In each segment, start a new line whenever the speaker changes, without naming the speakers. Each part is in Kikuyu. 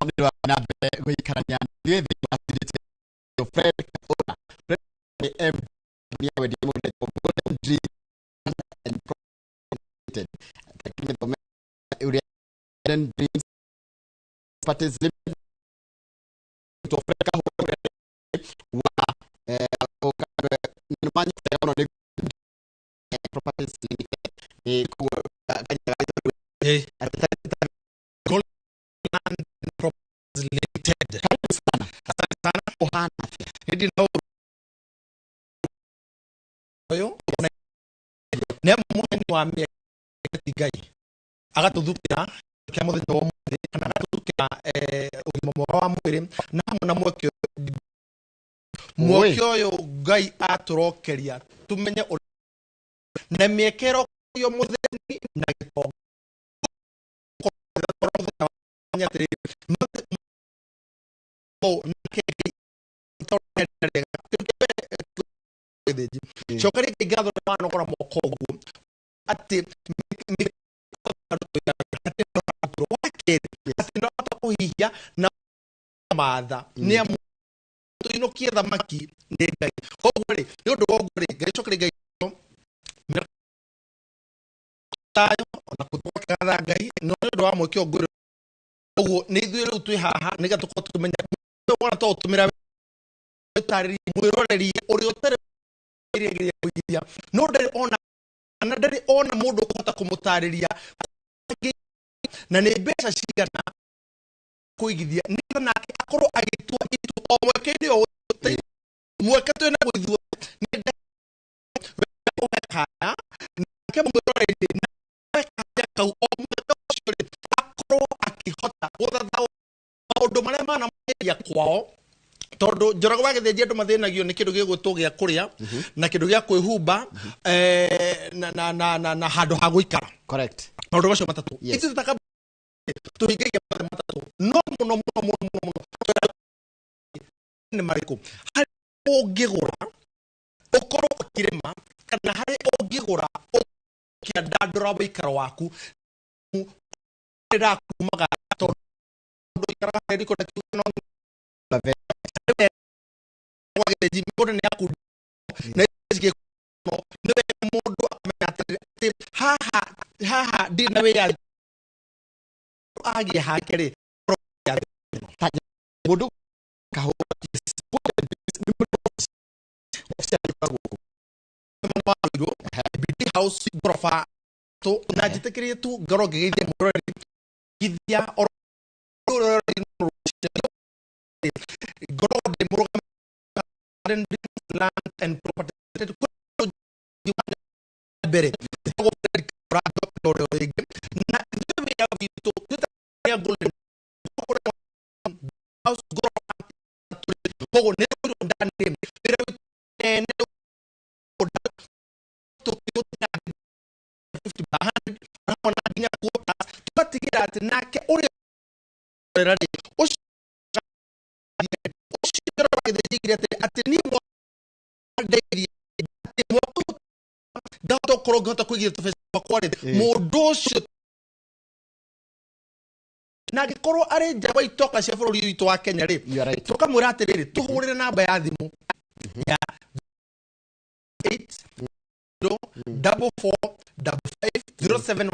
Nĩ ũndũ wa na mbere gũikarania na ithuĩ thĩinĩ wa studio cia Fred Kaũra. Fred nĩ M ya wendia mũgũnda Golden Dream and Property. Reke mĩthome ũrĩa Golden Dreams Properties Limited. Fred Kahũra wa nĩ mũno nĩ Properties Limited. Koguo
Golden Properties Limited.
Karibu sana.
Asante sana.
Ũhana atĩa?
Hĩndĩ na ũyũ nĩ mũheni wa mĩaka ti Ngai agatũthukĩra kĩa mũthenya wa ũmũthĩ, kana agatũthukĩra ũgima mwega wa mwĩrĩ na hamwe na mweke mweke ũyũ Ngai atũrokeria tumenye ũrĩa na mĩeke ĩrokerio mũthĩni na gĩtonga. Cokeria Ngai ngatho nĩ wanogora moko ũguo atĩ wa kerĩ atĩ no hota kũhihia na matha nĩ amu tũinũkie thamaki nĩ Ngai. Koguo rĩ, nĩ ũndũ wa ũguo rĩ, Ngai cokeria Ngai thayũ ona kũtwakĩgatha Ngai no nĩ ũndũ wa mweke ũyũ ngwĩrwo ũguo nĩ ithuĩ rĩu twĩ haha nĩgetha tũkorwo tũkĩmenya wona to ũtũmĩra ũtarĩrie mwĩroreri ũrĩa ũtarĩ ĩrĩgeria kũigithia no ndarĩ ona na ndarĩ ona mũndũ ũkũhota kũmũtarĩria na nĩ mbeca cigana kũigithia nĩgetha nake akorwo agĩtua itua o mweke-inĩ o ũyũ, mweke twĩ naguo ithuothe nĩ ũhe kanya nake mwĩroreri nawe kanya kau o mweke ũcio rĩ akorwo akĩhota gũthathaũra maũndũ marĩa manamũgeria kwao, tondũ Njoroge wa Gĩthĩnji andũ mathĩnagio nĩ kĩndũ gĩgwĩtwo gĩa kũrĩa na kĩndũ gĩa kwĩhumba na handũ ha gũikara.
Correct.
Maũndũ macio matatũ.
Yes.
Ithuĩ ta tũhingagia mothe matatũ, no mũno mũno mũno mũno mũno nĩ marĩkũ harĩ ũngĩgũra ũkorwo ũkĩrĩma kana harĩ ũngĩgũra ũkĩandandũra ũikaro waku rĩrakumaga tondũ ũikaraga harĩ riko na kiugo no gwa Gĩthĩnji mĩgũnda nĩ yaku na no nĩ wega mũndũ akamenya atĩ haha haha ndirĩ na wĩyathi agĩe hake rĩ.
Mũndũ kahũra
BD House ngoroba tu na njĩtĩkĩrie tu ngorwo ngĩgeithia mwĩroreri githia oro ngorwo ndĩ mũrũgamĩrĩri Land and Property mbere rĩngĩ na ithuĩ wĩra witũ twĩtaga Golden House ngoroba, koguo nĩ rũirũ ndani wĩra witũ nĩ tũkĩhũthĩra 50 by 100 hamwe na nginya quarters, tũgatigĩra atĩ nake ũrĩa rĩ ũcio ũcio wagĩthĩnjĩire atĩ niĩ ndeithie atĩ mwaka ũyũ ngahota gũkorwo ngĩhota kũigithia tũbeca twakwa rĩ, mũndũ ũcio na angĩkorwo arĩ nja wa itoka cia bũrũri witũ wa Kenya rĩ,
You are right.
tũkamwĩra atĩrĩrĩ, tũhũrĩre namba ya thimũ ya 8 0 44 55 07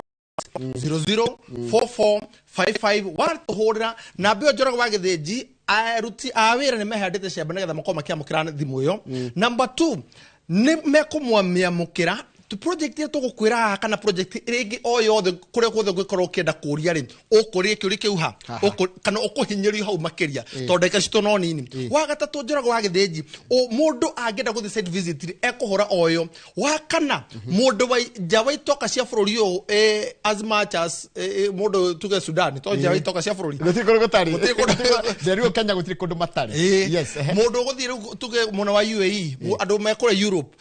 00 44 55. Watũhũrĩra namba ĩyo, Njoroge wa Gĩthĩnji, aruti a wĩra nĩ mehandĩte ciamba nĩgetha makorwo makĩamũkĩra thimũ ĩyo. Number 2 nĩ mekũmwamĩamũkĩra tu project ĩrĩa tũgũkwĩra haha kana project rĩngĩ o yothe kũrĩa guothe ũngĩkorwo ũkĩenda kũria rĩ, ũkũria kĩũria kĩu ha
Haha.
Kana ũkũhinyĩrio hau makĩria tondũ ndagĩka citũ no nini. Wa gatatũ, Njoroge wa Gĩthĩnji, mũndũ angĩenda gũthiĩ site visit rĩ, ekũhũra o ĩyo. Wa kana, mũndũ wa nja wa itoka cia bũrũri ũyũ, as much as mũndũ tuge Sudan to nja wa itoka cia bũrũri.
Gũtirĩ kũndũ gũtarĩ.
Gũtirĩ kũndũ-
Nderirwo Kenya gũtirĩ kũndũ matarĩ. Yes, ehe.
Mũndũ ũgũthiĩ rĩu tuge mwena wa UAE, andũ mekũrĩa Europe,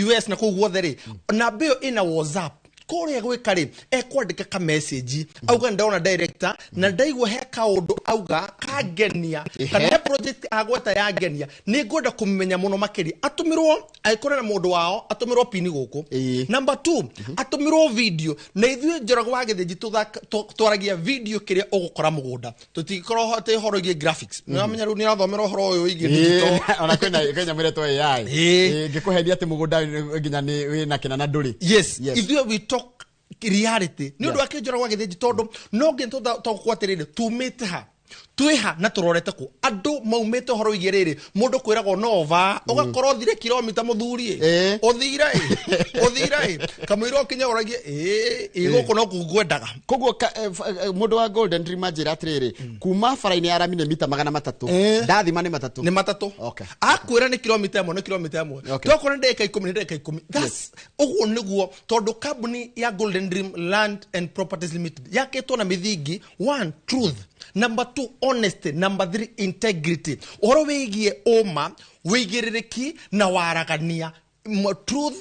US na kũu guothe rĩ, namba ĩyo ĩna WhatsApp. Kũrĩa gwĩka rĩ, ekwandĩka ka message auga ndona director na ndaigua he kaũndũ auga kangenia kana he project agweta yangenia nĩ ngwenda kũmenya mũno makĩria atũmĩrwo angĩkorwo na mũndũ wao atũmĩrwo pini gũkũ. Number 2 atũmĩrwo video na ithuĩ Njoroge wa Gĩthĩnji twaragia video kĩrĩa ũgũkora mũgũnda tũtingĩkorwo atĩ ũhoro wĩgiĩ graphics. Nĩ wamenya rĩu nĩ ũrathomera ũhoro ũyũ wĩgiĩ digital.
Ona kwĩna nyamũ ĩretwo AI ĩngĩkũheria atĩ mũgũnda nginya nĩ wĩna kĩna na ndũrĩ.
Yes, ithuĩ we talk reality nĩ ũndũ wa Njoroge wa Gĩthĩnji tondũ no nginya tũtaũkwo atĩrĩrĩ tumĩte ha twĩha na tũrorete kũ andũ maumĩte ũhoro wĩgiĩ rĩrĩ mũndũ kwĩragwo nova ũgakorwo ũthire kilomita mũthuri ũthire ũthire kamũira ũkinya ũragie ĩ gũkũ no ngwendaga.
Koguo mũndũ wa Golden Dream anjĩra atĩrĩrĩ kuma bara-inĩ ya rami nĩ mita 300 ndathima nĩ matatũ
nĩ matatũ. Akwĩra nĩ kilomita ĩmwe nĩ kilomita ĩmwe tokorwo nĩ ndagĩka 10 nĩ ndagĩka 10. That's ũguo nĩguo tondũ kambuni ya Golden Dream Land and Properties Limited yakĩtwo na mĩthingi 1 truth, number 2 honesty, number 3 integrity. Ũhoro wĩgiĩ ũma, wĩigĩrĩrĩki na waragania. Truth,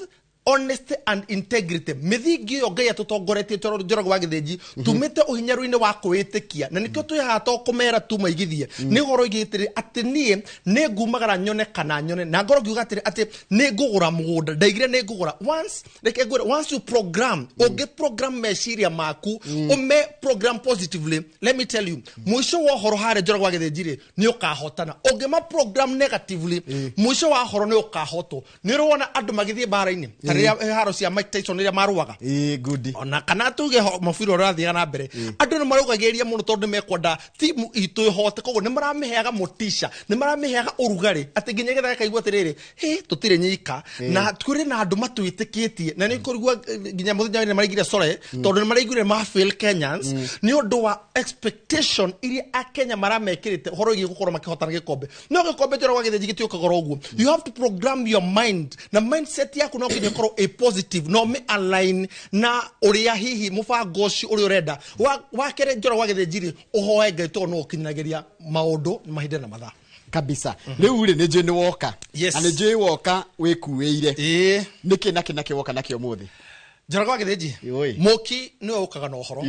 honesty and integrity. Mĩthingi ĩyo Ngai atũtongoretie Njoroge wa Gĩthĩnji tumĩte ũhinyaru-inĩ wa kwĩĩtĩkia na nĩkĩo twĩ haha to kũmera tu maigithie nĩ ũhoro wĩgiĩ atĩrĩ atĩ niĩ nĩ ngumagara nyone kana nyone na ngorwo ngiuga atĩrĩ atĩ nĩ ngũgũra mũgũnda ndaigire nĩ ngũgũra once reke ngwĩre once you program ũngĩ program meciria maku ũme program positively let me tell you mũico wa ũhoro harĩa Njoroge wa Gĩthĩnji rĩ nĩ ũkahotana. Ũngĩma program negatively mũico wa ũhoro nĩ ũkahotwo. Nĩ ũrona andũ magĩthiĩ mbara-inĩ ta rĩrĩa haro cia Mike Tyson rĩrĩa marũaga ona kana tuge mũbira ũrĩa ũrathiaga na mbere andũ nĩ maraugagĩrĩria mũno tondũ nĩ mekwenda timu itũ ĩhote koguo nĩ maramĩheaga motisha nĩ maramĩheaga ũrugarĩ atĩ nginya getha gakaigua atĩrĩrĩ hĩ tũtirĩ nyika na kũrĩ na andũ matwĩtĩkĩtie na nĩ kũrigua nginya mũthenya nĩ maraigire sore tondũ nĩ maraiguire ma fail Kenyans nĩ ũndũ wa expectation iria akenya maramekĩrĩte ũhoro wĩgiĩ gũkorwo makĩhotana gĩkombe. No gĩkombe Njoroge wa Gĩthĩnji gĩtiũkaga oro ũguo. You have to program your mind na mindset yaku no nginya ĩkorwo ĩ positive no mĩ align na ũrĩa hihi mũbango ũcio ũrĩa ũrenda. Wa kerĩ Njoroge wa Gĩthĩnji rĩ ũhoe Ngai tondũ no ũkinyanagĩria maũndũ mahinda na mathaa
kabisa. Rĩu rĩ nĩ njũĩ nĩ woka na nĩ njũĩ woka wĩkuĩire nĩkĩ nakĩ nakĩ woka nakĩo mũthĩ
Njoroge wa Gĩthĩnji mũki nĩwe ũkaga na ũhoro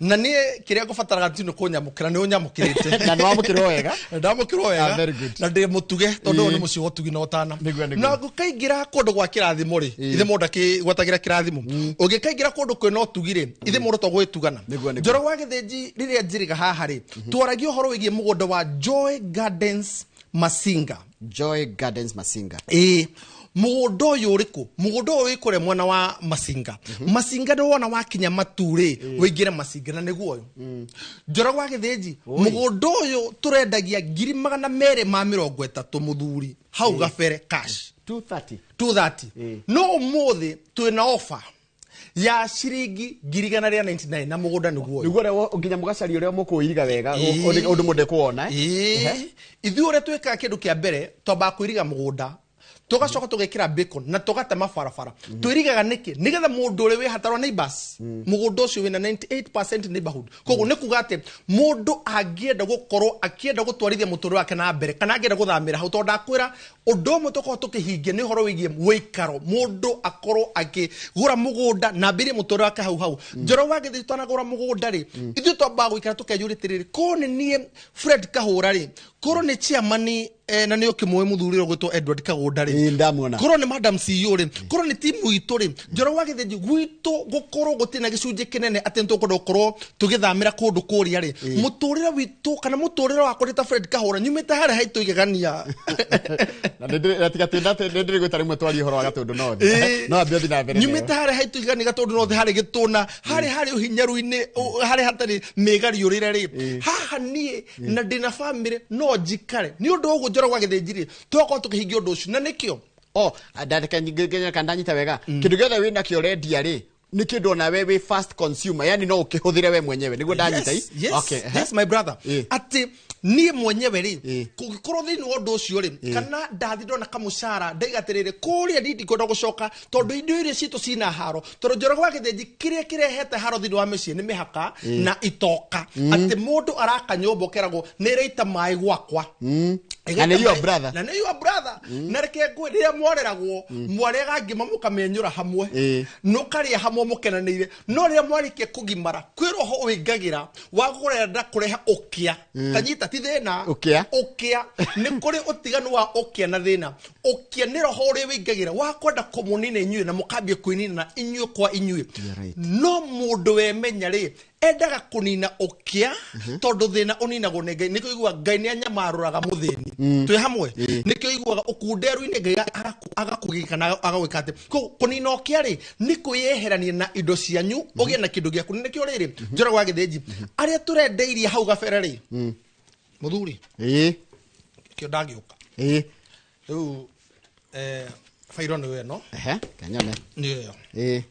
na niĩ kĩrĩa ngũbataraga ti nĩ kũnyamũkĩra nĩ ũnyamũkĩrĩte
na nĩ wamũkĩrwo wega
ndamũkĩrwo wega na ndĩ mũtuge tondũ ũyũ nĩ mũciĩ wa ũtugi na ũtana na ngũkaingĩra kũndũ gwa kĩrathimo rĩ ithe mũndũ akĩgwatagĩra kĩrathimo ũngĩkaingĩra kũndũ kwĩna ũtugi rĩ ithe mũndũ to gwĩtugana. Njoroge wa Gĩthĩnji rĩrĩa njĩrĩga haha rĩ twaragia ũhoro wĩgiĩ mũgũnda wa Joy Gardens Masinga.
Joy Gardens Masinga
mũgũnda ũyũ ũrĩkũ? Mũgũnda ũyũ wĩ kũrĩa mwena wa Masinga. Masinga nĩ wona wakinya Matu rĩ wĩingĩre Masinga na nĩguo ũyũ Njoroge wa Gĩthĩnji mũgũnda ũyũ tũrendagia 230,000 mũthuri hau gabere cash 230 no ũmũthĩ twĩna offer ya ciringi 199 na mũgũnda nĩguo ũyũ
nĩguo ũrĩa nginya mũgacaria ũrĩa mũkũiriga wega ũndũ mũndũ ekuona.
Ithuĩ ũrĩa twĩkaga kĩndũ kĩa mbere twambaga kũiriga mũgũnda tugacoka tugekira bacon na tugatema barabara twirigaga niki nigetha mundu uri wi hatarwa neighbors mugunda ucio wina 98% neighborhood koguo ni kuga ati mundu angienda gukorwo akienda gutwarithia muturire wake na mbere kana angienda guthamira hau tondu ndakwira undu umwe tukorwo tukihingia ni uhoro wigie wikaro mundu akorwo akigura mugunda na ambirie muturire wake hau hau Njoroge wa Gĩthĩnji twanagura mugunda ri ithuĩ twambaga guikara tukeyũria atiriri ko ni nie Fred Kahũra ri korwo ni chairman na nä å kä må muthuri å gwätwo Edward Kagunda rä korwo nä madam CEO rä korwo nä timu itå rä Njoroge wa Gĩthĩnji gwitå gå korwo gå tä na gä cunjä kä nene atä nä tå kwenda gå korwo tå gä thamä ra kå ndå kå rä a rä må tå rä re witå kana må tå rä re wakwa ndä ta Fred Kahũra nyumä te harä haitå igegania
na tiga nä ndä rä gwä ta rä mwe twarie å horo wa Gatũndũ North no ambie ũthiĩ na mbere
nyumä te harä haitå igegania Gatũndũ North harä gä tå na harä harä å hinyaru-inä harä hatarä mä gariå rä re rä haha niä na ndä na bamä no njikare nä å ndå å guo Njoroge wa Gĩthĩnji rĩ twakorwo tũkĩhingia ũndũ ũcio na nĩkĩo
ndandĩka ndanyita wega kĩndũ gĩothe wĩ nakĩo ũrendia rĩ nĩ kĩndũ onawe wĩ first consumer yani no ũkĩhũthĩre we mwenyewe nĩguo ndanyita.
Yes, my brother atĩ niĩ mwenyewe rĩ kũngĩkorwo thĩinĩ wa ũndũ ũcio rĩ kana ndathi ndona kamũcara ndaiga atĩrĩrĩ kũrĩa niĩ ndikwenda gũcoka tondũ indo iria citũ cina haro tondũ Njoroge wa Gĩthĩnji kĩrĩa kĩrehete haro thĩinĩ wa mĩciĩ nĩ mĩhaka na itoka atĩ mũndũ araka nyũmba ũkeragwo nĩ ĩraita maĩ gwakwa
Na nĩ your brother.
Na nĩ your brother. Na reke ngwĩ rĩrĩa mwareragwo mwarĩaga ngima mũkamĩenyũra hamwe, nũkarĩa hamwe mũkenanĩire, no rĩrĩa mwarĩkia kũgimara kwĩ roho wĩingagĩra wa kũrenda kũrehe ũkĩa. Kanyita ti thĩna.
Ũkĩa.
Ũkĩa nĩ kũrĩ ũtiganu wa ũkĩa na thĩna. Ũkĩa nĩ roho ũrĩa wĩingagĩra wa kwenda kũmũnina inyuĩ na mũkambia kwĩnina na inyuĩ kwa inyuĩ. No mũndũ wemenya rĩ endaga kũnina ũkĩa, tondũ thĩna ũninagwo nĩ Ngai. Nĩkĩo iguaga Ngai nĩ anyamarũraga mũthĩni. Twĩ hamwe? Nĩkĩo iguaga ũkunderu-inĩ Ngai agakũgika kana agagwĩka atĩ. Koguo kũnina ũkĩa rĩ nĩ kwĩyeherania na indo cianyu, ũgĩe na kĩndũ gĩaku. Nĩkĩo rĩrĩ Njoroge wa Gĩthĩnji arĩa tũrendeirie hau gabere rĩ, mũthuri, kĩo ndagĩũka. Rĩu bairo nĩyo ĩno.
Ehe, kanyone.
Nĩyo ĩyo.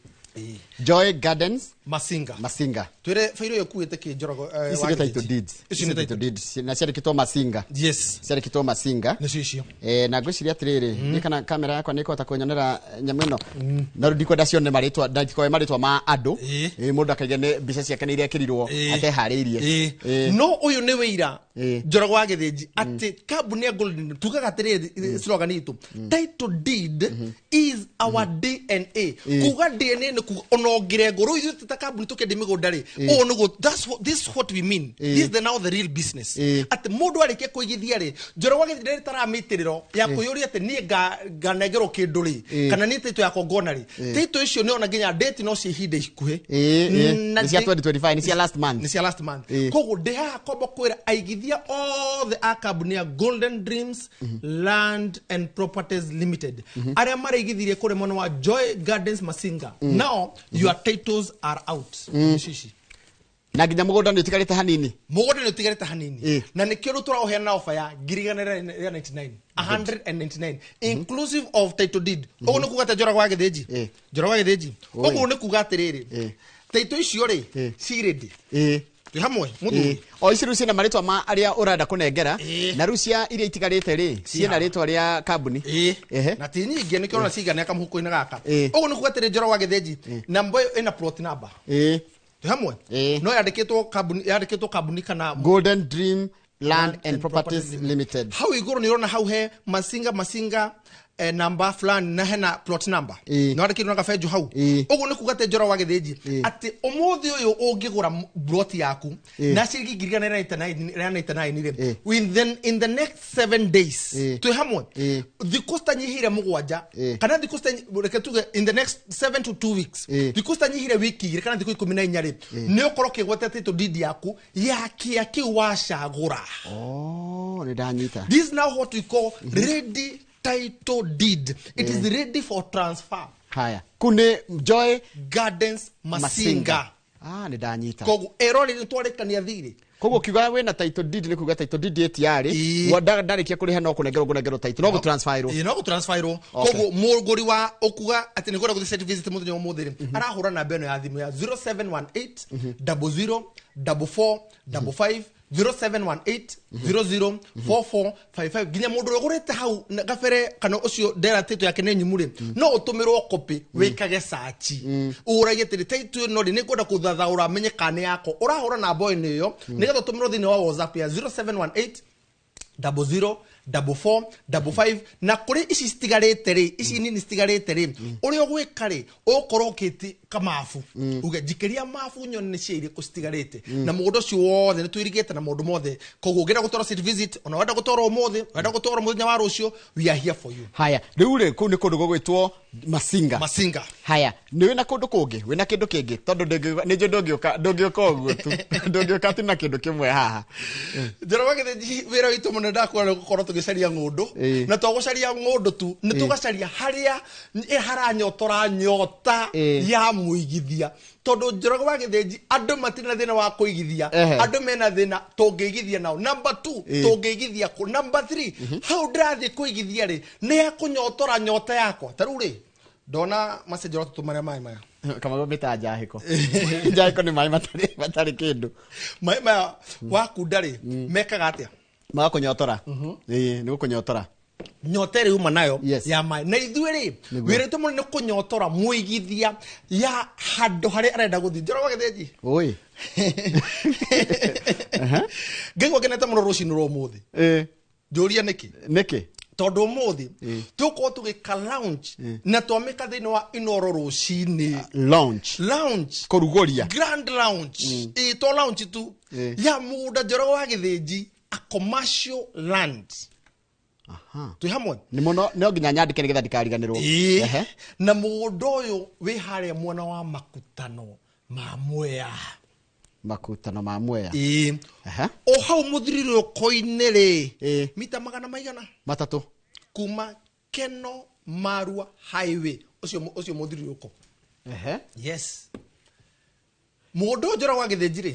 Joy Gardens
Masinga.
Masinga.
Twĩre bairo ĩyo ĩkuĩte kĩ, Njoroge
Ici
wa
nĩ title
Gĩthĩnji?
deeds.
Ici nĩ title
deeds na ciandĩkĩtwo Masinga.
Yes.
Ciandĩkĩtwo Masinga.
Nĩcio icio.
Na ngwĩciria atĩrĩrĩ, nĩ kana kamera yakwa nĩ ĩkũhota kũnyonera nyamũ ĩno, na rĩu ndikwenda cione marĩtwa, ndikoe marĩtwa ma andũ. Mũndũ akaige nĩ mbica ciake nĩ irekĩrirwo ateharĩirie.
No ũyũ nĩ wĩira, Njoroge wa Gĩthĩnji, atĩ kambuni ya Golden tugaga atĩrĩrĩ, slogan itũ, "Title deed is our DNA." Kuga DNA nĩ kuga ona ũngĩrengwo rĩu ithuĩ ta kambuni tũkĩendia mĩgũnda rĩ, ũũ nĩguo, this is what we mean. This is the now the real business, atĩ mũndũ arĩkia kũigithia rĩ, Njoroge wa Gĩthĩnji ndarĩ taramĩtĩrĩro ya kwĩyũria atĩ niĩ nganengerwo kĩndũ rĩ, kana niĩ title yakwa ngona rĩ. Title icio nĩ ona nginya date no cia ihinda ikuhĩ. Na
Nĩ cia 2025, nĩ cia last month.
Nĩ cia last month. Koguo ndĩ haha kwamba kwĩra aigithia othe a kambuni ya Golden Dreams Land and Properties Limited arĩa maraigithirie kũrĩa mwena wa Joy Gardens Masinga, now your titles are out. Nĩcio ici.
Na nginya mũgũnda nĩ ũtigarĩte hanini.
Mũgũnda nĩ ũtigarĩte hanini. Na nĩkĩo rĩu tũraũheana ofa ya 199, 199 inclusive of title deed. Ũguo nĩ kuga atĩ, Njoroge wa Gĩthĩnji, Njoroge wa Gĩthĩnji, ũguo nĩ kuga atĩrĩrĩ, title icio rĩ ci ready. Twĩ hamwe, mũthuri?
O ici rĩu ciĩna marĩtwa ma arĩa ũrenda kũnengera, na rĩu cia iria itigarĩte rĩ ciĩna
haha.
rĩtwa rĩa kambuni.
Na ti nyingĩ, nĩkĩo ũrona cigana kamũhuko-inĩ gaka. Ũguo nĩ kuga atĩrĩ, Njoroge wa Gĩthĩnji, namba ĩyo ĩna plot number. Twĩ hamwe? No yandĩkĩtwo kambuni kana
Golden Dream Land and Properties Limited.
Hau igũrũ nĩ ũrona hau he Masinga, Masinga, namba fulani, na hena plot number. No yandĩkĩtwo na gabenjo hau. Ũguo nĩ kuga atĩ, Njoroge wa Gĩthĩnji, atĩ ũmũthĩ ũyũ ũngĩgũra plot yaku na ciringi 199 rĩ, in the next 7 days, twĩ hamwe, thikũ citanyihĩire 7, kana thikũ reke tuge in the next 7 to 2 weeks, thikũ citanyihĩire wiki 2 kana thikũ 14 rĩ, nĩ ũkorwo ũkĩgweta title deed yaku ya kĩa kĩu wacagũra.
Oh, nĩ ndanyita.
This is now what we call ready title deed. It is ready for transfer.
Haya, kuu nĩ Joy
Gardens Masinga.
Ah, nĩ ndanyita.
Koguo erori nĩ twarĩkania thirĩ.
Koguo kiuga wĩna title deed nĩ kuga title deed ĩ tayari. Ndarĩkia kũrĩha no kũnengerwo ngũnengerwo title, no gũtransferirwo.
Ĩĩ, no gũtransferirwo. Koguo mũgũri wa ũkuga atĩ nĩ kwenda gũthiĩ site visit mũthenya wa ũmũthĩ rĩ, arahũra namba ĩno ya thimũ ya 0718 00 44 55, 0718 00 44 55. Nginya mũndũ ũrĩa ũgũrĩte hau na gabere kana ũcio ndera title yake nĩ nyumu rĩ, no ũtũmĩrwo copy wĩkage search, ũragie atĩrĩ, title ĩno rĩ, nĩ ngwenda kũthathaũra menye kana nĩ yakwa. Ũrahũra namba ĩno ĩyo nĩgetha ũtũmĩrwo thĩinĩ wa WhatsApp ya 0718 00 44 55. Na kũrĩ ici citigarĩte rĩ, ici nini citigarĩte rĩ, ũrĩa ũgwĩka rĩ, ũgũkorwo ũkĩti kamabu uge njikĩria mabu nyone nĩ cia irĩkũ citigarĩte, na mũgũnda ũcio wothe nĩ twĩrigĩte na maũndũ mothe. Koguo ũngĩenda gũtwarwo site visit, ona wenda gũtwarwo ũmũthĩ, wenda gũtwarwo mũthenya wa rũciũ, we are here for you.
Haya, rĩu rĩ, kũu nĩ kũndũ gũgwĩtwo Masinga.
Masinga.
Haya, nĩ wĩna kũndũ kũngĩ, wĩna kĩndũ kĩngĩ, tondũ nĩ njũĩ ndũngĩũka ũguo tu, ndũngĩũka tu na kĩndũ kĩmwe haha.
Njoroge Gĩthĩnji, wĩra witũ mũnene ndakuona nĩ gũkorwo tũgĩcaria ng'ũndũ. Na to gũcaria ng'ũndũ tu, nĩ tũgacaria harĩa haranyotora nyota ya mũigithia, tondũ Njoroge wa Gĩthĩnji, andũ matirĩ na thĩna wa kũigithia. Andũ mena thĩna tũngĩigithia nao, number 2, tũngĩigithia kũ, number 3, hau ndĩrathiĩ kũigithia rĩ, nĩ hakũnyotora nyota yakwa. Ta rĩu rĩ, ndona message ũratũtũmarĩa maĩ maya.
Kamau mĩta njahĩko, njahĩko nĩ maĩ matarĩ kĩndũ.
Maĩ maya wakunda rĩ, mekaga atĩa?
Magakũnyotora. Ĩĩ, nĩ gũkũnyotora.
Nyota ĩrĩa uma nayo ya maĩ, na ithuĩ rĩ, wĩra witũ mũnene nĩ kũnyotora mũigithia ya handũ harĩa arenda gũthiĩ. Njoroge wa Gĩthĩnji,
Oi.
Ngaigua ngenete mũno rũcinĩ rwa ũmũthĩ. Njũria nĩkĩ?
Nĩkĩ?
Tondũ ũmũthĩ tũgũkorwo tũgĩka lounge na twamĩka thĩinĩ wa Inoro rũcinĩ.
Launch.
Lounge.
Kũrugũria.
Grand lounge. Ĩ to lounge tu ya mũgũnda Njoroge wa Gĩthĩnji, a commercial land.
Aha.
Twĩ hamwe?
Nĩ mũno, no nginya nyandĩke nĩgetha ndikariganĩrwo.
Ĩĩ.
Ehe.
Na mũgũnda ũyũ wĩ harĩa mwena wa Makutano ma Mwea.
Makutano ma Mwea.
Ĩĩ.
Ehe.
O hau mũthirĩrĩko-inĩ rĩ, mita magana maigana?
3.
Kuma Keno Marua Highway. Ũcio mũthirĩrĩko.
Ehe.
Yes. Mũgũnda ũyũ Njoroge wa Gĩthĩnji rĩ,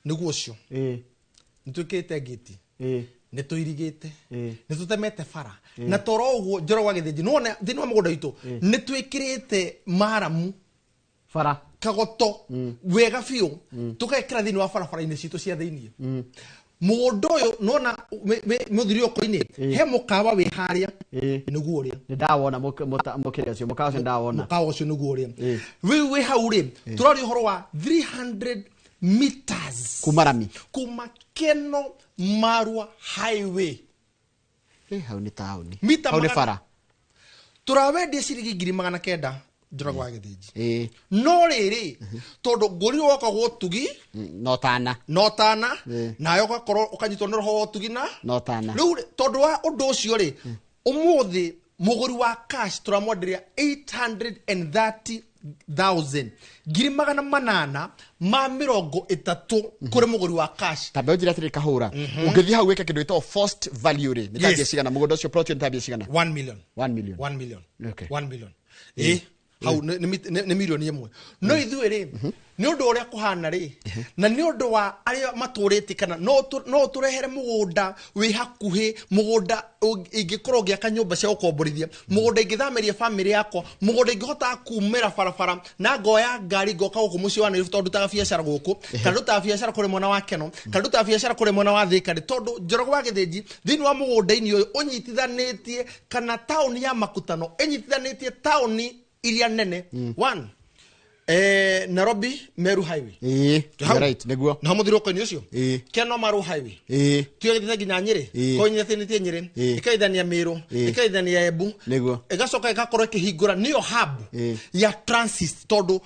nĩguo ũcio. Nĩ twĩkĩrĩte ngĩti. Nĩ tũirigĩte. Nĩ tũtemete bara. Na toro ũguo Njoroge wa Gĩthĩnji, nĩwona thĩinĩ wa mũgũnda witũ, nĩ twĩkĩrĩte maramu.
Bara.
Kagoto. Wega biũ. Tũgekĩra thĩinĩ wa barabara-inĩ citũ cia thĩinĩ. Mũgũnda ũyũ nĩwona mũthiriũko-inĩ, he mũkawa wĩ harĩa. Nĩguo ũrĩa.
Nĩ ndawona mũkĩria ũcio, mũkawa ũcio ndawona.
Mũkawa ũcio nĩguo ũrĩa. Rĩu wĩ hau rĩ, tũraria ũhoro wa 300 meters.
Kuma rami.
Kuma Keno Marua Highway.
Hau nĩ taũni.
Mita
Hau nĩ
magana
bara.
Tũrawendia ciringi ngiri magana kenda Njoroge wa Gĩthĩnji. No rĩrĩ, tondũ ngũrirwo woka gũtugi,
No tana.
No tana, nawe ũgakorwo ũkanyitwo nĩ roho wa ũtugi na?
No tana.
Rĩu rĩ, tondũ wa ũndũ ũcio rĩ, ũmũthĩ mũgũri wa cash tũramwenderia 830,000. Ngiri magana manana ma mĩrongo ĩtatũ kũrĩ mũgũri wa cash.
Ta mbeũ njĩra atĩrĩ kahũra. Ũngĩthiĩ hau wĩke kĩndũ gĩtagwo first value rĩ, nĩ ta mbia cigana? Mũgũnda ũcio plot ĩyo nĩ ta mbia cigana?
1 million.
1 million.
1 million.
Okay.
1 million. Hau nĩ milioni ĩmwe. No ithuĩ rĩ, nĩ ũndũ ũrĩa kũhana rĩ, na nĩ ũndũ wa arĩa matũrĩtie kana no tũrehere mũgũnda wĩ hakuhĩ, mũgũnda ingĩkorwo ngĩaka nyũmba cia gũkomborithia, mũgũnda ingĩthamĩria bamĩrĩ yakwa, mũgũnda ingĩhota kumĩra barabara na ngoya ngari ngoka gũkũ mũciĩ wa Nairobi tondũ ndutaga biacara gũkũ, kana ndutaga biacara kũrĩ mwena wa Keno, kana ndutaga biacara kũrĩ mwena wa Thika rĩ, tondũ Njoroge wa Gĩthĩnji thĩinĩ wa mũgũnda-inĩ ũyũ ũnyitithanĩtie kana taũni ya Makutano ĩnyitithanĩtie taũni iria nene. One, Nairobi Meru Highway. Hau.
You're right, nĩguo.
Na mũthirũko-inĩ ũcio? Keno Maru Highway. Tiyo gĩthiĩte nginya Nyĩrĩ. Ko nyitithanĩtie Nyĩrĩ. Ĩkaithania Meru. Ĩkaithania Embu.
Nĩguo.
Ĩgacoka ĩgakorwo ĩkĩhingũra nĩyo hub ya transit tondũ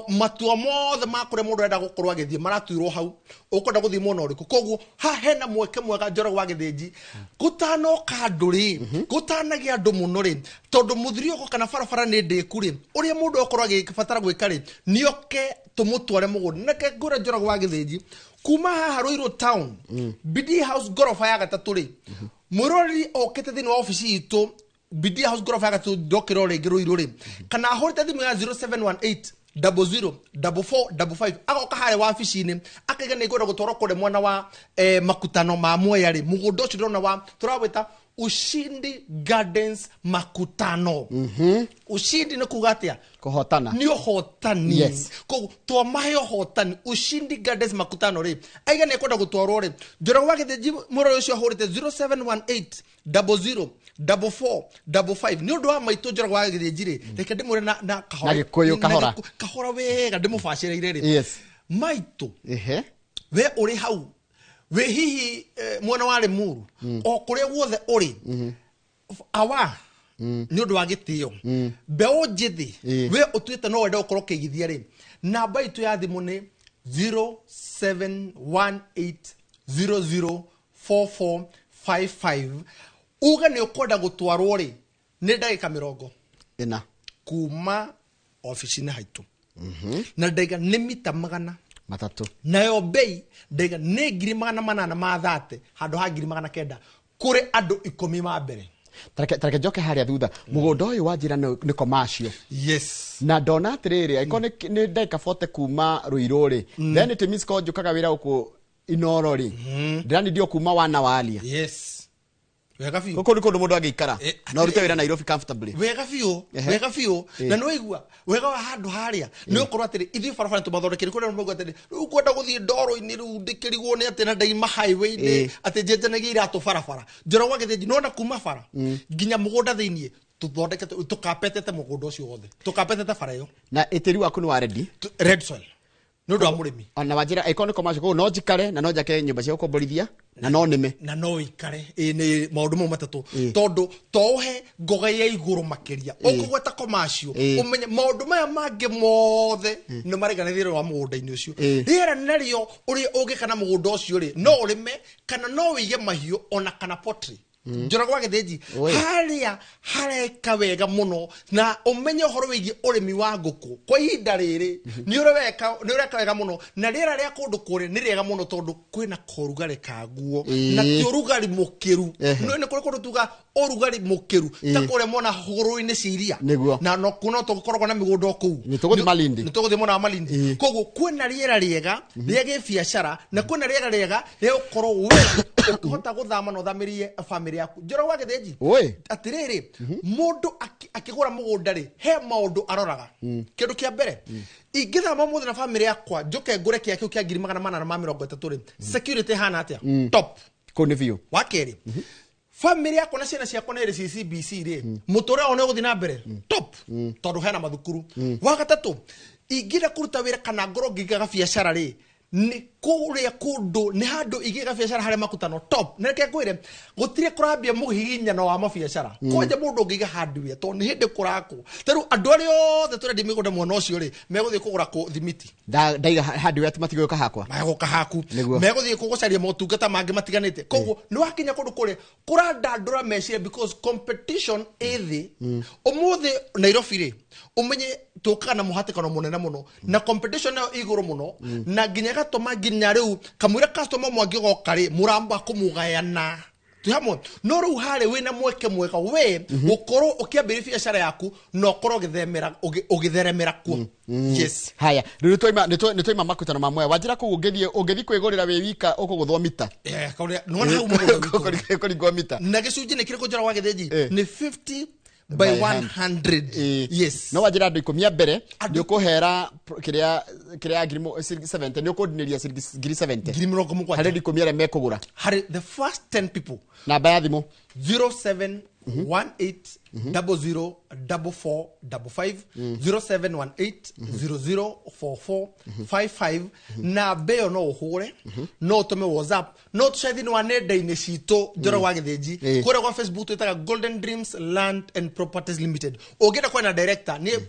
matua mothe ma kũrĩa mũndũ arenda gũkorwo agĩthiĩ maratuirwo hau. Ũkwenda gũthiĩ mwena ũrĩkũ? Koguo ha hena mweke mwega Njoroge wa Gĩthĩnji. Gũtanoka andũ rĩ, gũtanagĩa andũ mũno rĩ, tondũ mũthiriũko kana barabara nĩ ndĩku rĩ, ũrĩa mũndũ akorwo agĩbatara gwĩka rĩ, nĩoke tũmũtware mũgũnda. Nake ngũre Njoroge wa Gĩthĩnji kuma haha Ruiru town, Bidii House ngoroba ya gatatũ rĩ, mwĩroreri okĩte thĩinĩ wa obici itũ Bidii House ngoroba ya gatatũ ndokĩra o rĩngĩ Ruiru rĩ, kana ahũrĩte thimũ ya zero seven one eight double zero double four double five agoka harĩa wabici-inĩ akaiga nĩ ngwenda gũtwarwo kũrĩa mwena wa Makutano ma Mwea rĩ, mũgũnda ũcio ndĩrona wa tũrawĩta Ushindi Gardens Makutano. Ushindi nĩ kuga atĩa?
Kũhotana.
Nĩ ũhotani.
Yes.
Koguo twamahe ũhotani Ushindi Gardens Makutano rĩ, aiga nĩ ekwenda gũtwarwo rĩ, Njoroge wa Gĩthĩnji mũrori ũcio ahũrĩte zero seven one eight double zero double four double five. Nĩ ũndũ wa maitũ Njoroge wa Gĩthĩnji rĩ, reke ndĩmwĩre na kahora.
Na Gĩkũyũ
Na
kahora.
Gĩkũyũ, kahora wega ndĩmũbacĩrĩire rĩ.
Yes.
Maitũ. We ũrĩ hau, wĩ hihi mwena wa Limuru, o kũrĩa guothe ũrĩ, awa, nĩ ũndũ wa gĩtĩo. Mbeũ njĩthĩ, we ũtuĩte no wende gũkorwo ũkĩigithia rĩ, namba itũ ya thimũ nĩ zero seven one eight zero zero four four five five. Uge nĩ ũkwenda gũtwarwo rĩ, nĩ ndagĩka mĩrongo
ĩna
kuma obici-inĩ haitũ. Na ndaiga nĩ mita magana
matatũ.
Nayo bei ndaiga nĩ ngiri magana manana ma thate handũ ha ngiri magana kenda kũrĩ andũ ikũmi ma mbere.
Tareke njoke harĩa thutha. Mũgũnda ũyũ wa njĩra nĩ commercial.
Yes.
Na ndona atĩrĩrĩ, angĩkorwo nĩ ndagĩka 40 kuma Ruiru rĩ, then it means korwo njũkaga wĩra gũkũ Inoro rĩ, ndĩranindio kuma wana walia.
Yes. Wega biũ.
Gũkũ nĩ kũndũ mũndũ angĩikara. Na ũrute wĩra Nairobi comfortably.
Wega biũ, wega biũ. Na nĩ waigua, wega wa handũ harĩa, nĩ ũkorwo atĩrĩ, ithuĩ barabara tũmathondekere, kũrĩa maigua atĩrĩ, rĩu ngwenda gũthiĩ ndoro-inĩ rĩu ndĩkĩrigwo nĩ atĩ na ndaima highway-inĩ, atĩ njenjanagia iratũ barabara. Njoroge wa Gĩthĩnji, nĩwona kuma bara, nginya mũgũnda thĩiniĩ, tũthondekete, tũkapetete mũgũnda ũcio wothe. Tũkapetete bara ĩyo.
Na tĩri waku nĩ wa ready?
Red soil. Nĩ ũndũ wa mũrĩmi.
Ona wanjĩra ĩkorwo nĩ commercial, koguo no njikare na no njake nyũmba cia gũkomborithia na no nĩme.
Na no ikare, ĩ nĩ maũndũ mau matatũ.
Ĩ.
Tondũ to ũhe ngoga ya igũrũ makĩria ũkũgweta commercial,
Ĩ.
ũmenye maũndũ maya mangĩ mothe nĩ mareganĩrĩra wa mũgũnda-inĩ ũcio.
Ĩ.
Rĩera narĩo ũrĩa ũngĩka na mũgũnda ũcio rĩ, no ũrĩme kana no wĩige mahiũ ona kana pottery. Njoroge wa Gĩthĩnji,
Oi.
harĩa hareka wega mũno na ũmenye ũhoro wĩgiĩ ũrĩmi wa ngũkũ kwa ihinda rĩrĩ, nĩ ũreka wega mũno, na rĩera rĩa kũndũ kũrĩa nĩ rĩega mũno tondũ kwĩna korugarĩ kaguo na ti ũrugarĩ mũkĩru. No nĩ kũrĩ kũndũ tuga ũrugarĩ mũkĩru ta kũrĩa mwena hũgũrũrũ-inĩ cia iria.
Nĩguo.
Na no no tũgũkoragwo na mĩgũnda o kũu.
Nĩ tũgũthiĩ Malindi.
Nĩ tũgũthiĩ mwena wa Malindi. Koguo kwĩna rĩera rĩega rĩa gĩbiacara na kwĩna rĩera rĩega rĩa gũkorwo we ũkĩhota gũthama na ũthamĩrie bamĩrĩ yaku. Njoroge wa Gĩthĩnji,
Oi.
atĩrĩrĩ, mũndũ akĩgũra mũgũnda rĩ, he maũndũ aroraga. Kĩndũ kĩa mbere, ingĩthama ũmũthĩ na bamĩrĩ yakwa njũke ngũre kĩa kĩu kĩa 430,000 rĩ, security ĩhana atĩa? Top.
Kũu nĩ biũ.
Wa kerĩ, bamĩrĩ yakwa na ciana ciakwa nĩ ĩrĩ CCBC rĩ, mũtũrĩre wao nĩ ũgũthiĩ na mbere? Top, tondũ hena mathukuru. Wa gatatũ, ingĩenda kũruta wĩra kana ngorwo ngĩigaga biacara rĩ, nĩ kũrĩa kũndũ nĩ handũ ingĩiga biacara harĩa makutano? Top. Na reke ngwĩre, gũtirĩ kũrambia mũhihinyano wa mabiacara kwanja mũndũ ũngĩiga hardware, tondũ nĩ hĩndĩ kũrakwo. Ta rĩu andũ arĩa othe tũrendia mĩgũnda mwena ũcio rĩ, megũthiĩ kũgũra kũ thimiti.
Ndaiga hardware atĩ matigũka hakwa.
Megũka haku.
Nĩguo.
Megũthiĩ kũgũcaria motungata mangĩ matiganĩte. Koguo nĩ wakinya kũndũ kũrĩa kũrandandũra meciria because competition ĩ thĩ. Ũmũthĩ Nairobi rĩ, ũmenye tũkaga na mũhatĩkano mũnene mũno na competition nayo igũrũ mũno, na nginya ĩgatũma nginya rĩu kamũira customer ũmwe angĩgoka rĩ, mũramba kũmũgayana twĩ hamwe. No rĩu harĩ wĩna mweke mwega we gũkorwo ũkĩambĩrĩria biacara yaku na ũkorwo ũgĩtheremera kuo, yes.
Haya, rĩu nĩ twaima makutano ma Mwea. Wanjĩra kũu ũngĩthiĩ kwĩgũrĩra wĩ wika ũkũgũthwo mita.
Eh, nĩwona hau mũgũnda witũ.
Kũringwo mita.
Na gĩcunjĩ nĩ kĩrĩkũ, Njoroge wa Gĩthĩnji? Nĩ 50 by
By
100. Yes.
No wanjĩra andũ 10 a mbere
Andũ-
nĩ ũkũhera kĩrĩa ciringi 70, nĩ ũkũndinĩria ciringi 70,000.
70,000.
Harĩ andũ 10 arĩa mekũgũra.
Harĩ the first 10 people.
Namba ya thimũ?
0718 00 44 55, 0718 00 44 55. Namba ĩyo no ũhũre, no ũtũme WhatsApp, no tũcae thĩinĩ wa nenda-inĩ citũ, Njoroge wa Gĩthĩnji. Kũrĩa kwa Facebook twĩtaga Golden Dreams Land and Properties Limited. Ũngĩenda kwena director nĩ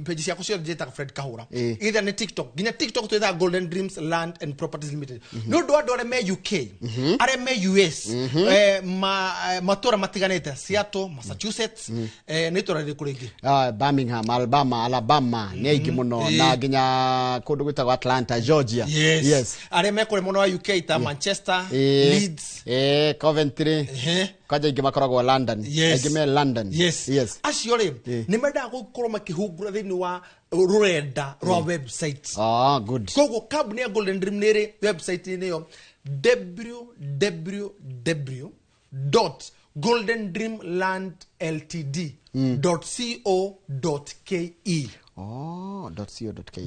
page ciakwa ciothe njĩtaga Fred Kahũra. Either nĩ TikTok, nginya TikTok twĩtaga Golden Dreams Land and Properties Limited. Nĩ ũndũ wa andũ arĩa me UK, arĩa me US, matũra matiganĩte, Seattle, Massachusetts, nĩ itũra rĩrĩkũ rĩngĩ?
Ah, Birmingham, Alabama nĩ aingĩ mũno, na nginya kũndũ gwĩtagwo Atlanta, Georgia.
Yes.
Yes.
Arĩa me kũrĩa mwena wa UK ta Manchester, Leeds.
Coventry. Kwanja aingĩ makoragwo London.
Yes.
Aingĩ me London.
Yes.
Yes.
Acio rĩ, nĩ mendaga gũkorwo makĩhungura thĩinĩ wa rũrenda rwa website.
Ah, good.
Koguo kambuni ya Golden Dream nĩ ĩrĩ website-inĩ ĩyo www.goldendreamlandltd.co.ke.
Oh, .co.ke.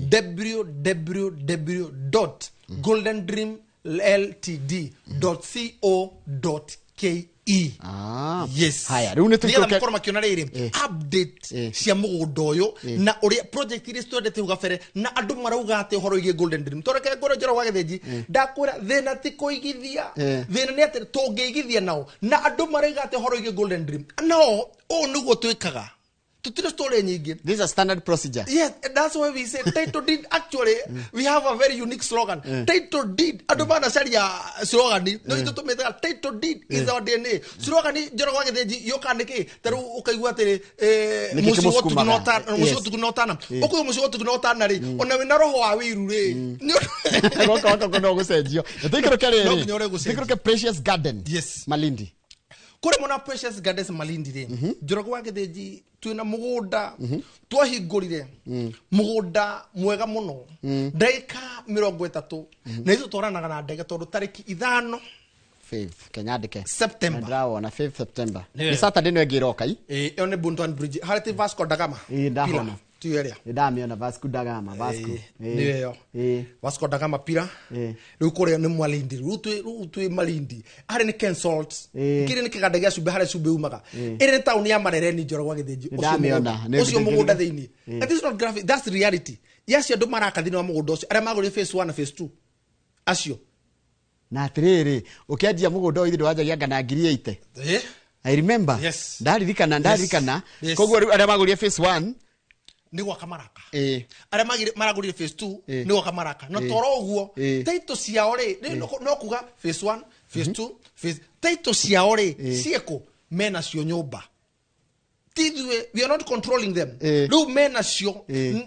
www.goldendreamltd.co.ke.
Ah.
Yes.
Haya, rĩu nĩ
nĩgetha
tũikũrũke-
makorwo makĩona rĩrĩ update cia mũgũnda ũyũ na ũrĩa project iria twendete hau gabere na andũ marauga atĩ ũhoro wĩgiĩ Golden Dream. Tondũ reke ngwĩre, Njoroge wa Gĩthĩnji, ndakwĩra thĩna ti kũigithia. Thĩna nĩ atĩ tũngĩigithia nao na andũ marauga atĩ ũhoro wĩgiĩ Golden Dream, no ũũ nĩguo twĩkaga, tũtirĩ story nyingĩ.
This is a standard procedure.
Yes, and that's why we say title deed. Actually, we have a very unique slogan. Title deed. Andũ manacaria slogan, no itũ tũmĩtaga title deed is our DNA. Slogan, Njoroge wa Gĩthĩnji, yũkaga nĩkĩ? Ta rĩu ũkaigua atĩrĩ,
Nĩkĩ
mũciĩ wa ũtugi na
kĩmũsukumaga?
ũtana, mũciĩ wa ũtugi na ũtana. Ũkauga mũciĩ wa ũtugi na ũtana rĩ, ona wĩna roho wa wĩiru rĩ.
Goka goka no gũcenjio. Na tũikũrũke
No
rĩrĩ.
nginya ũrĩa gũcenjio.
Tũikũrũke Precious Garden.
Yes.
Malindi.
Kũrĩa mwena wa Precious Gardens Malindi rĩ, Njoroge wa Gĩthĩnji, twĩna mũgũnda twahingũrire, mũgũnda mwega mũno, ndagĩka 30 na ithuĩ twaranaga na ndege tondũ tarĩki 5
5th kenyandĩke.
September.
Ndĩrawona 5th September.
Nĩ
Nĩ Saturday no ĩngĩ ĩroka i.
Ĩyo nĩ Bunton Bridge harĩ ti Vasco da Gama.
Ĩĩ, ndahona.
Pillar, tiyo ĩrĩa.
Nĩ ndamĩona Vasco da Gama, Vasco.
Nĩyo ĩyo. Vasco da Gama Pillar. Rĩu kũrĩa nĩ Malindi, rĩu twĩ Malindi harĩ nĩ Ken Salt. Kĩrĩa nĩ kĩganda gĩa cumbĩ, harĩa cumbĩ umaga. Ĩrĩ nĩ taũni ya Marereni, Njoroge wa Gĩthĩnji.
Nĩ ndamĩona.
Ũcio mũgũnda thĩinĩ. And this is not graphic, that's reality. Ya acio andũ maraka thĩinĩ wa mũgũnda ũcio, arĩa magũrire phase 1 na phase 2 acio.
Na atiriri, ukianjia mugunda ũyũ ithuĩ ndwanjagia anga na 80,000. I remember. Ndaririkana, ndaririkana. Koguo rĩu arĩa magũrire phase 1
Nĩ gwaka maraka. Arĩa maragũrire phase 2 nĩ gwaka maraka. Na toro ũguo, title ciao rĩ, no kuga phase 1, phase 2, phase title ciao rĩ, ciĩkũ menacio nyũmba. Ti ithuĩ, we are not controlling them. Rĩu menacio,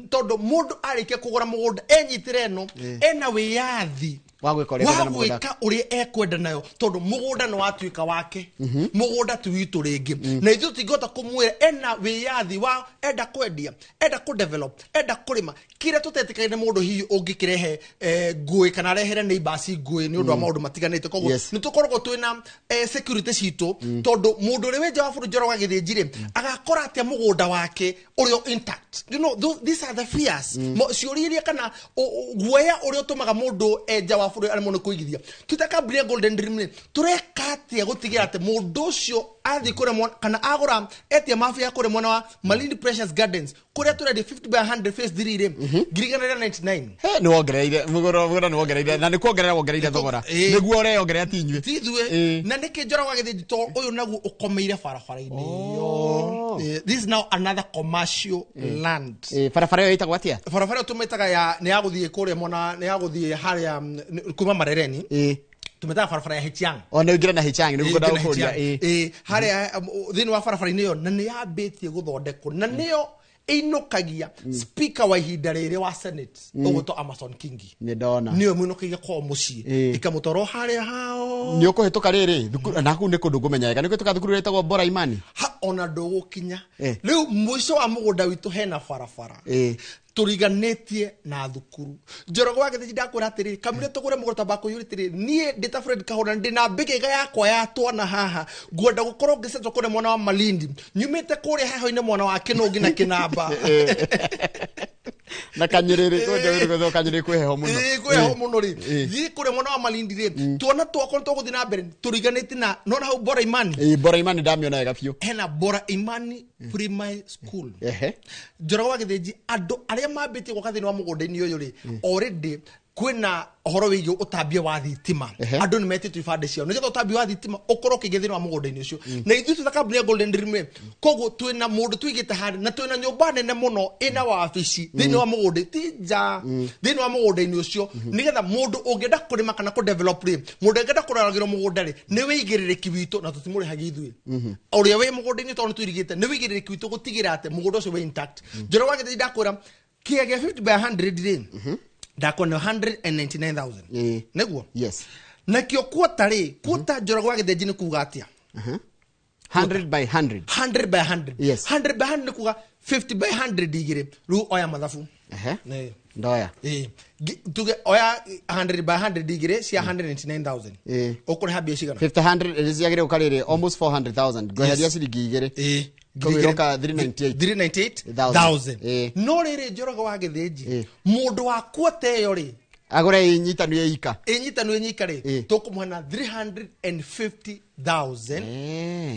tondũ mũndũ arĩkia kũgũra mũgũnda enyitĩre ĩno, ena wĩyathi
wa gwĩka ũrĩa
wa
ekwenda na mũgũnda.
Gwĩka ũrĩa ekwenda nayo, tondũ mũgũnda nĩ watuĩka wake. Mũgũnda ti witũ rĩngĩ, na ithuĩ tũtingĩhota kũmwĩra. Ena wĩyathi wa enda kwendia, enda kũdevelop, enda kũrĩma. Kĩrĩa tũtetĩkagia nĩ mũndũ hihi ũngĩkĩrehe ngũĩ kana arehere neighbors ngũĩ nĩ ũndũ wa maũndũ matiganĩte. Koguo nĩ tũkoragwo twĩna security citũ, tondũ mũndũ ũrĩa wĩ nja wa bũrũri, Njoroge wa Gĩthĩnji rĩ, agakora atĩa mũgũnda wake ũrĩa intact? These are the fears. Ciũria iria kana guoya ũrĩa ũtũmaga mũndũ enja wa bũrũri aremwo nĩ kũigithia. Twĩta kambuni ya Golden Dream rĩ, tũreka atĩa gũtigĩra atĩ mũndũ ũcio athiĩ kũrĩa kana agũra etia mabia ya kũrĩa mwena wa Malindi Precious Gardens, kũrĩa tũrendia 50 by 100 phase 3 rĩ, 199,000?
He, nĩ wongereire mũgũnda, nĩ wongereire, na nĩ kuongerera wongereire thogora. Nĩguo ũreyongerera, ti inyuĩ.
Ti ithuĩ. Na nĩkĩ, Njoroge wa Gĩthĩnji? To ũyũ naguo ũkomeire barabara-inĩ ĩyo. This is now another commercial land.
Barabara ĩyo ĩtagwo atĩa?
Barabara ĩyo tũmĩtaga ya nĩ ya gũthiĩ kũrĩa mwena, nĩ ya gũthiĩ harĩa kuma Marereni. Tũmĩtaga barabara ya Hichiang.
O nĩ ũingĩre na Hichang, nĩguo ndagũkũria.
Ĩĩ, harĩa thĩinĩ wa barabara-inĩ ĩyo, na nĩ yambĩtie gũthondekwo, na nĩyo ĩinũkagia speaker wa ihinda rĩrĩ wa Senate, ũgwĩtwo Amason Kingi.
Nĩ ndona.
Nĩyo mũinũkagia kwao mũciĩ, ĩkamũtwara o harĩa hao.
Nĩ ũkũhĩtũka rĩrĩ thukuru, na kũu nĩ kũndũ ngũmenya wega, nĩ ũkũhĩtũka thukuru ĩrĩa ĩtagwo Bora Imani.
Ha, ona ndũgũkinya. Rĩu mũico wa mũgũnda witũ hena barabara tũriganĩtie na thukuru. Njoroge wa Gĩthĩnji, ndakwĩra atĩrĩ, kamũira tũgũre mũgũnda tamba kũiyũria atĩrĩ, niĩ ndĩ ta Fred Kahũra, ndĩ na mbĩgĩga yakwa ya twana haha, ngwenda gũkorwo ngĩcetwo kũrĩa mwena wa Malindi, nyumĩte kũrĩa heho-inĩ mwena wa Kĩnũngi na Kĩnamba.
Na Kanyĩrĩrĩ, kũndũ Kanyĩrĩrĩ kwĩ heho mũno.
Ĩĩ, kwĩ heho mũno rĩ. Thiĩ kũrĩa mwena wa Malindi rĩ, twana twakwa nĩ tũgũthiĩ na mbere tũriganĩtie na nona hau Bora Imani.
Ĩĩ, Bora Imani ndamĩona wega biũ.
Hena Bora Imani Primary School. Njoroge wa Gĩthĩnji, andũ arĩa mambĩtie gwaka thĩinĩ wa mũgũnda-inĩ ũyũ rĩ, already kwĩna ũhoro wĩgiĩ ũtambia wa thitima. Andũ nĩ metĩtwo ibandĩ ciao nĩgetha ũtambia wa thitima ũkorwo ũkĩingĩ thĩinĩ wa mũgũnda-inĩ ũcio. Na ithuĩ twĩ ta kambuni ya Golden Dream rĩ, koguo twĩna mũndũ tũigĩte harĩa, na twĩna nyũmba nene mũno ĩna wabici thĩinĩ wa mũgũnda, ti nja, thĩinĩ wa mũgũnda-inĩ ũcio, nĩgetha mũndũ ũngĩenda kũrĩma kana kũdevelop rĩ, mũndũ ũngĩenda kũroragĩrwo mũgũnda rĩ, nĩ wĩigĩrĩrĩki witũ, na tũtimũrĩhagia ithuĩ ũrĩa wĩ mũgũnda-inĩ, tondũ nĩ tũirigĩte. Nĩ wĩigĩrĩrĩki witũ gũtigĩra atĩ mũgũnda ũcio wĩ intact. Njoroge wa Gĩthĩnji, ndakwĩra kĩga gĩa 50 by 100 rĩ, ndakuona 199,000. Nĩguo.
Yes.
Nakĩo quarter rĩ, quarter, Njoroge wa Gĩthĩnji, nĩ kuga atĩa?
100 by 100.
100 by 100. 100 by 100 nĩ kuga 50 by 100 igĩrĩ. Rĩu oya mathabu. Nĩ.
Ndoya.
Ĩĩ. Tuge oya 100 by 100 igĩrĩ cia 199,000. Ũkũrĩha mbia cigana?
50 100 ciagĩrĩire gũka rĩrĩ almost 400,000, ngweheria ciringi igĩrĩ. Koguo iroka 398.
398,000. No rĩrĩ, Njoroge wa Gĩthĩnji, mũndũ wa quarter ĩyo rĩ,
agũre inyitanu ĩ ika.
Ĩnyitanu ĩnyika rĩ, tũkũmũhe na 350,000.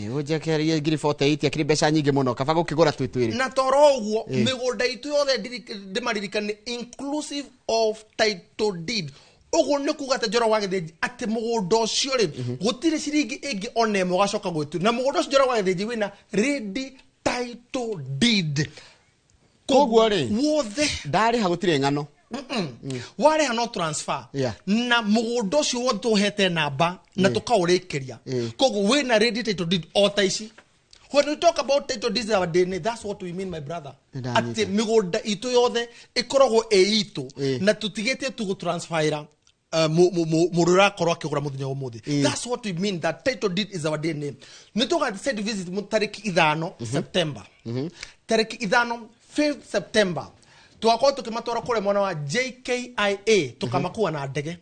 Ũnjekererie 48,000, akĩrĩ mbeca nyingĩ mũno, kaba gũkĩgũra twĩ twĩrĩ.
Na toro ũguo, mĩgũnda itũ yothe ndĩmaririkane inclusive of title deed. Ũguo nĩ kuga atĩ, Njoroge wa Gĩthĩnji, atĩ mũgũnda ũcio rĩ, gũtirĩ ciringi ĩngĩ ona ĩmwe ũgacoka gwĩtu. Na mũgũnda ũcio, Njoroge wa Gĩthĩnji, wĩna ready title deed.
Koguo rĩ,
wothe
ndarĩha gũtirĩ ng'ano.
Warĩha no transfer. Na mũgũnda ũcio wothe tũhete namba na tũkaũrĩkĩria. Koguo wĩna ready title deed o ta ici. When we talk about title deeds our DNA, that's what we mean, my brother.
Nĩndanyita.
Atĩ mĩgũnda itũ yothe ĩkoragwo ĩ itũ, na tũtigĩtie tu gũtransferĩra mũndũ ũrakorwo akĩgũra mũthenya wa ũmũthĩ. That's what we mean, that title deed is our DNA. Nĩ tũgathiĩ site visit tarĩki 5 September, tarĩki 5, 5 September, tũgakorwo tũkĩmatwara kũrĩa mwena wa JKIA, tũkamakua na ndege,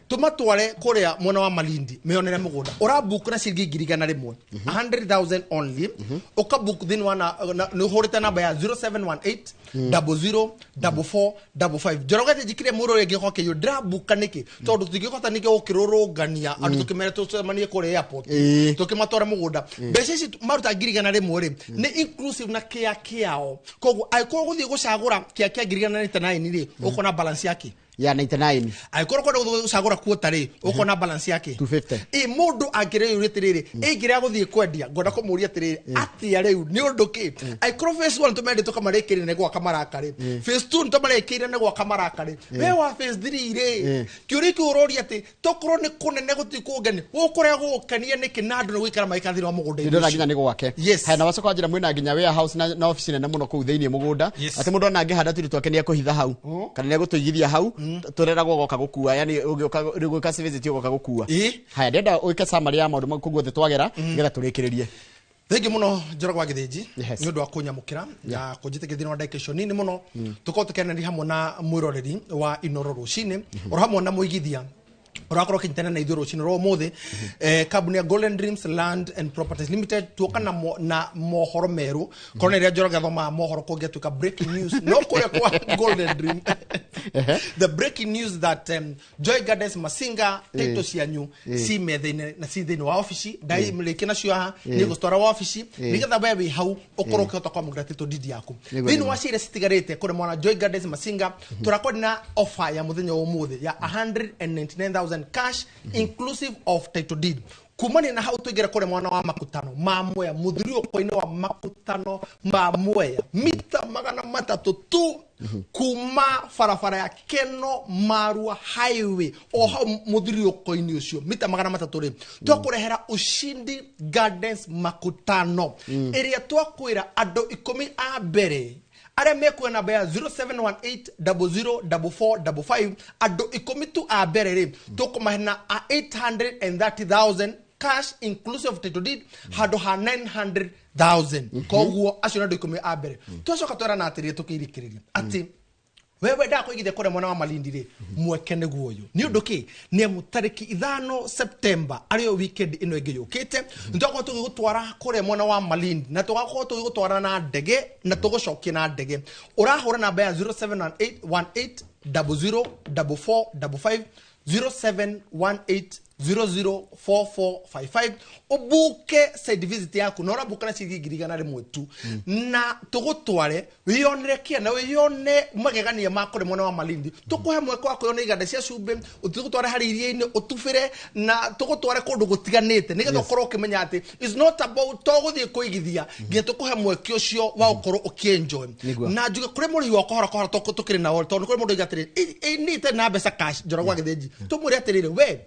tũmatware kũrĩa mwena wa Malindi meonere mũgũnda. Ũrabook na ciringi 100,000, 100,000 only. Ũkabook thĩinĩ wa nĩ ũhũrĩte namba ya 0718 00 44 55. Njoroge njikire mũndũ ũrĩa ũngĩkorwo akĩiywo ndĩrabuka nĩkĩ, tondũ tũtingĩhota nĩkĩ gũkĩrũrũngania andũ tũkĩmere tũcemanie kũrĩa airport, tũkĩmatwara mũgũnda. Mbeca ici maruta 100,000 rĩ, nĩ inclusive na kĩa kĩao. Koguo angĩkorwo gũthiĩ gũcagũra kĩa kĩa ya 1,099 rĩ, ũkona balance yake
ya 99.
Angĩkorwo kwenda gũcagũra kuota rĩ, ũkona balance yake
250.
Ĩ mũndũ angĩrĩũria atĩrĩrĩ, ĩngĩrĩa gũthiĩ kwendia, ngwenda kũmũria atĩrĩrĩ, atĩa rĩu nĩ ũndũ kĩ angĩkorwo phase 1 tũmendĩ tũkamarĩkĩire nĩ gwaka maraka rĩ, phase 2 tũmarĩkĩire nĩ gwaka maraka rĩ, we wa phase 3 rĩ, kĩũria kĩu ũroria atĩ tokorwo nĩ kũnene gũtirĩ kũngenia, gũkũrĩa gũgũkenia nĩkĩ na andũ nĩ gũikara magĩikara thĩinĩ wa mũgũnda-inĩ
Ndĩrona
ũcio?
nginya nĩ gwake.
Yes.
Haya, na wacoka wanjĩra mwĩna nginya warehouse na ofici nene mũno kũu thĩinĩ mũgũnda.
Yes.
Atĩ mũndũ ona angĩhanda tũindo twake nĩ ekũhitha hau kana nĩ egũtũigithia hau, tũreragwo goka gũkua, yani ũgĩũka rĩu gwĩka visit ũgoka gũkua.
Ĩ.
Haya, ndĩrenda ũĩke summary ya maũndũ mau kũu guothe twagera nĩgetha tũrĩkĩrĩrie.
Thengi muno Njoroge wa Gĩthĩnji
Yes.
nĩ ũndũ wa kũnyamũkĩra na kũnjĩtĩkĩria thĩinĩ wa ndagĩka icio nini mũno tũkorwo tũkĩaranĩria hamwe na mwĩroreri wa Inoro rũcinĩ, oro hamwe na mũigithia ũrakorwo ũkĩnyitanĩra na ithuĩ rũcinĩ rwa ũmũthĩ. Kambuni ya Golden Dreams Land and Properties Limited tuoka na mohoro merũ korwo nĩ rĩrĩa Njoroge athomaga mohoro kũngĩatuĩka breaking news, no kũrĩa kwa Golden Dream the breaking news that Joy Gardens Masinga title cianyu ci metha-inĩ na ci thĩinĩ wa ofici ndaimũrĩkia nacio haha, nĩ ngũcitwara wa ofici nĩgetha we wĩ hau ũkorwo ũkĩhota kwamũkĩra title deed yaku.
Nĩguo,
Thĩinĩ wa ciria citigarĩte kũrĩ mwana Joy Gardens Masinga, tũrakorwo na offer ya mũthenya wa ũmũthĩ ya 199,000 cash inclusive of title deed. Kumania na hau tũingĩre kũrĩ mwana wa Makutano ma Mwea, mũthuriũko-inĩ wa Makutano ma Mwea, mita 300 tu kuma barabara ya Keno Marua Highway, o hau mũthuriũko-inĩ ũcio mita 300 rĩ, twakũrehera Ushindi Gardens Makutano ĩrĩa twakwĩra andũ 10 a mbere arĩa mekuoya namba ya 0718004455, andũ 10 tu a mbere rĩ, tũkũmahe na 830,000 cash inclusive of title deed handũ ha 900,000. Koguo acio nĩ andũ 10 a mbere. Twacoka twerana atĩrĩrĩ, tũkĩirĩkĩrĩria atĩ we wendaga kũigithia kũrĩa mwena wa Malindi rĩ, mweke nĩguo ũyũ. Nĩ ũndũ kĩ? Nĩ amu tarĩki 5 September, arĩyo weekend ĩno ĩngĩ yũkĩte, nĩtwakorwo tũgĩgũtwara kũrĩa mwena wa Malindi, na tũgakorwo tũgĩgũtwara na ndege na tũgũcokia na ndege. Ũrahũra namba ya 0718 004455, 0718004455, ũbuke site visit yaku na ũrabuka na ciringi 100,000 tu, na tũgũtware wĩyonere kĩa na wĩyone magegania ma kũrĩ mwena wa Malindi. Tũkũhe mweke wa kwĩyona iganda cia cumbĩ, tũgũtware harĩ iria-inĩ ũtubĩre, na tũgũtware kũndũ gũtiganĩte nĩgetha ũkorwo ũkĩmenya atĩ it's not about to gũthiĩ kũigithia, nginya tũkũhe mweke ũcio wa gũkorwo ũkĩenjoy.
Nĩguo.
Na njuge kũrĩ mũrĩhi wa kahora kahora tũkĩrĩ nao, tondũ kũrĩ mũndũ oiga atĩrĩrĩ, "Ĩ, niĩ itarĩ na mbeca cash." Njoroge wa Gĩthĩnji, tũmwĩre atĩrĩrĩ, we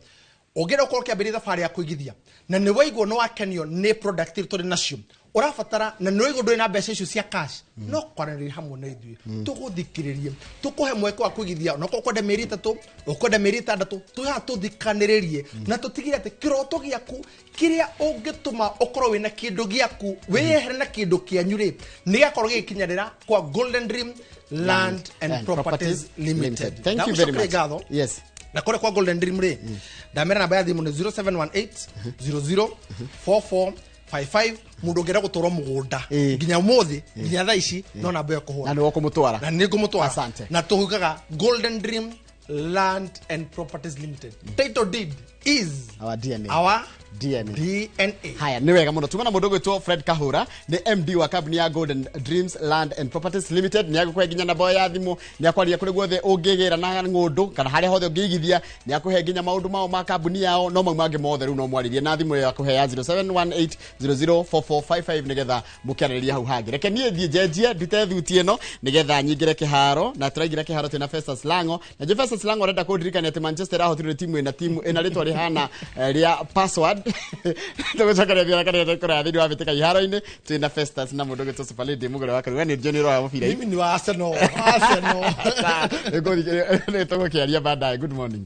ũngĩenda gũkorwo ũkĩambĩrĩria thabarĩ ya kũigithia na nĩ waigua nĩ wakenio nĩ product iria tũrĩ nacio ũrabatara, na nĩ waigua ndũrĩ na mbeca icio cia cash, no kwaranĩria hamwe na ithuĩ, tũgũthikĩrĩrie, tũkũhe mweke wa kũigithia, onokorwo ũkwenda mĩeri 3, ũkwenda mĩeri 6, twĩ haha tũthikanĩrĩrie na tũtigĩre atĩ kĩroto gĩaku kĩrĩa ũngĩtũma ũkorwo wĩna kĩndũ gĩaku, wĩyehere na kĩndũ kĩanyu rĩ, nĩ gĩakorwo gĩgĩkinyanĩra kwa Golden Dream Land and Properties Limited.
Thank you very
Ndagũcokeria
much.
ngatho.
Yes.
Na kũrĩa kwa Golden Dream rĩ, ndamera namba ya thimũ nĩ 0718 004455. Mũndũ ũngĩenda gũtwarwo mũgũnda nginya ũmũthĩ, nginya thaa ici, no namba ĩyo kũhũra
Na nĩ ũkũmũtwara.
Na nĩ ngũmũtwara.
Asante.
Na tũhugaga Golden Dream Land and Properties Limited, title deed is
Our DNA.
Our
DNA.
DNA.
Haya, nĩ wega mũno. Tuma na mũndũ ũgwĩtwo Fred Kahũra, nĩ MD wa kambuni ya Golden Dreams Land and Properties Limited. Nĩ agũkũhe nginya namba ya thimũ, nĩ akwaria kũrĩ guothe ũngĩgĩra na ng'ũndũ kana harĩa hothe ũngĩigithia, nĩ akũhe nginya maũndũ mao ma kambuni yao, no mau mangĩ mothe rĩu no mwarĩrie na thimũ ĩyo akũhe ya 0718004455 nĩgetha mũkĩarĩrĩria hau hangĩ. Reke niĩ thiĩ njenjie ndute thuti ĩno nĩgetha nyingĩre kĩharo, na tũraingĩra kĩharo twĩna Festus Lango, na njĩ Festus Lango arenda kũndirikania atĩ Manchester ĩrahotirwo nĩ timu ĩna timu ĩna rĩtwa rĩhana rĩa password. Tũgũcokeria biara kana tũkũraya thĩinĩ wa mbĩtĩka iharo-inĩ twĩna Festus na mũndũ ũgwĩtwo Super Lady mũgũre wa Karua. Nĩ John ũroya mũbira.
Mimi ni wa Arsenal. Arsenal.
Nĩ tũgũkĩaria baadaye. Good morning.